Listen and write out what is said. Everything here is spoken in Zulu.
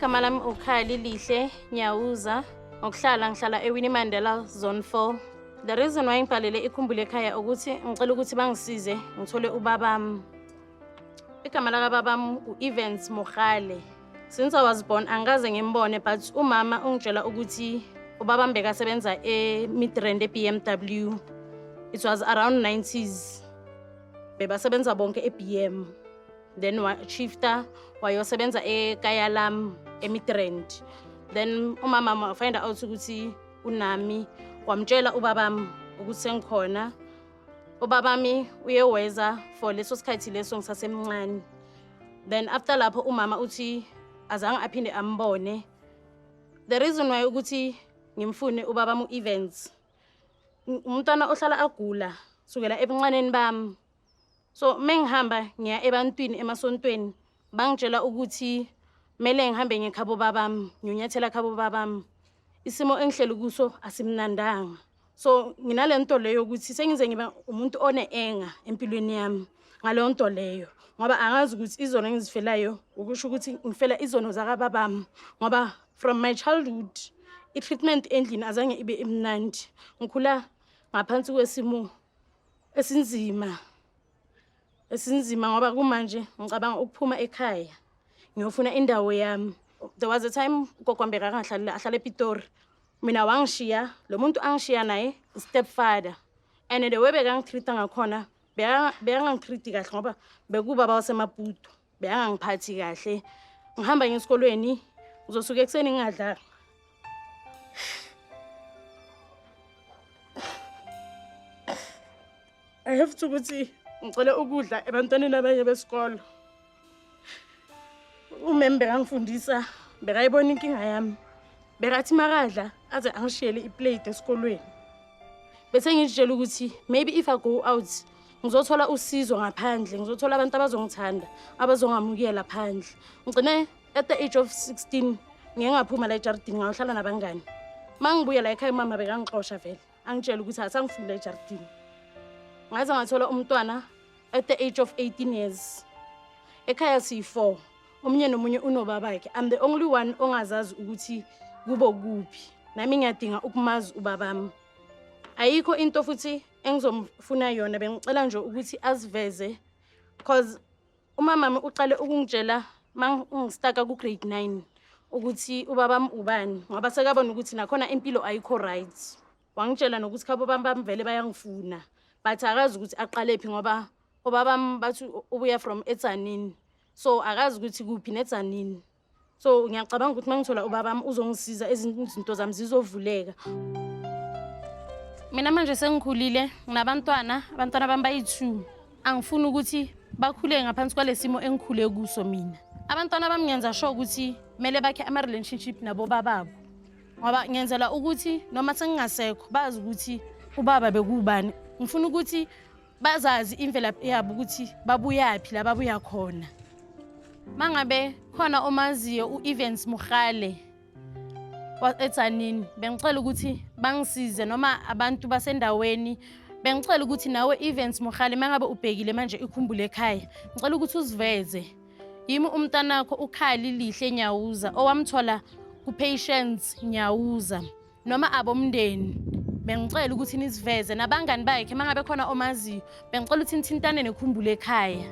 Igama lami uKhali Lihle Nyawuza. Ngokuhlala ngihlala eWinnie Mandela Zone 4. The reason why ngibhalele ikhumbule ekhaya ukuthi ngicela ukuthi bangisize ngithole ubabami. Igama lakababami u-Evans Mogale. Since I was born angikaze ngimbone, but umama ungitshela ukuthi ubabami bekasebenza e-Midrand e-BMW. It was around 90s. Bebasebenza bonke e-BM. Then wa-shifta wayosebenza eKayalam eMidrand. Then umama find out ukuthi unami, wamtshela ubabami ukuthi sengikhona. Ubabami uye weza for leso sikhathi leso ngisasemncane. Then after lapho umama uthi azange aphinde ambone. The reason why ukuthi ngimfune ubabami u-Evans, umntwana ohlala agula sukela ebuncaneni bami. So mengihamba ngiya ebantwini emasontweni, bangitshela ukuthi mele ngihambe ngekhabo babami, ngiyonyathela khabo babami. Isimo engihleli kuso asimnandanga. So nginale nto leyo ukuthi sengize ngiba umuntu one-anger empilweni yami ngaleyo nto leyo, ngoba angazi ukuthi izono engizifelayo ukusho ukuthi ngifela izono zakababami, ngoba from my childhood i-treatment endlini azange ibe imnandi. Ngikhula ngaphansi kwesimo esinzima esinzima, ngoba kumanje ngicabanga ukuphuma ekhaya ngiyofuna indawo yami. There was a time ugogo wami bekangahlali, ahlala ePitori. Mina wangishiya lo muntu angishiya naye, stepfather, and the way bekangitreat-a ngakhona, bekangangitreat kahle, ngoba bekubaba waseMaputo, bekangangiphathi kahle. Ngihamba ngesikolweni, ngizosuka ekuseni ngingadlanga. I have to ukuthi ngicele ukudla ebantwaneni abanye besikolo. Umem bekangifundisa bekayibona inkinga yami, bekathi makadla aze angishiyele iplate esikolweni. Bese ngizitshela ukuthi maybe if I go out ngizothola usizo ngaphandle, ngizothola abantu abazongithanda, abazongamukela phandle. Ngigcine at the age of 16 ngike ngaphuma la ejardini, ngayohlala nabangani. Ma ngibuya la ekhaya, umama bekangixosha vele, angitshela ukuthi asangifuni la ejardini. Ngaze ngathola umntwana at the age of 18 years. Ekhaya siyi-four, omunye nomunye unobabakhe. I'm the only one ongazazi ukuthi kubo kuphi. Nami ngiyadinga ukumazi ubabami. Ayikho into futhi engizomfuna yona, bengicela nje ukuthi aziveze, cause umamami uqale ukungitshela mangistaka ku-grade 9 ukuthi ubabami ubani, ngoba sekabona ukuthi nakhona impilo ayikho right. Wangitshela nokuthi khabo bami bami vele bayangifuna, but akazi ukuthi aqale phi, ngoba ubabami bathi ubuya from eTsanini, so akazi ukuthi kuphi neTsanini. So ngiyacabanga ukuthi uma ngithola ubabami uzongisiza, ezinye izinto zami zizovuleka. Mina manje sengikhulile, nginabantwana, abantwana bami bayi-two. Angifuni ukuthi bakhule ngaphansi kwale simo engikhule kuso mina. Abantwana bami ngenza sure ukuthi kumele bakhe ama-relationship nabo bababo, ngoba ngenzela ukuthi noma sengingasekho bazi ukuthi ubaba bekuwubani. Ngifuna ukuthi bazazi imvelaphi yabo, ukuthi babuyaphi, la babuya khona. Mangabe khona omaziyo u-Evans Mogale eTsanini, bengicela ukuthi bangisize, noma abantu basendaweni. Bengicela ukuthi nawe Evans Mogale, mangabe ubhekile manje ikhumbule ekhaya, ngicela ukuthi uziveze. Yimi umntanakho uKhali Lihle Nyawuza owamthola kuPatience Nyawuza, noma abomndeni. Bengicela ukuthi niziveze nabangani bakhe. Mangabe khona omaziyo, bengicela ukuthi nithintane nekhumbule ekhaya.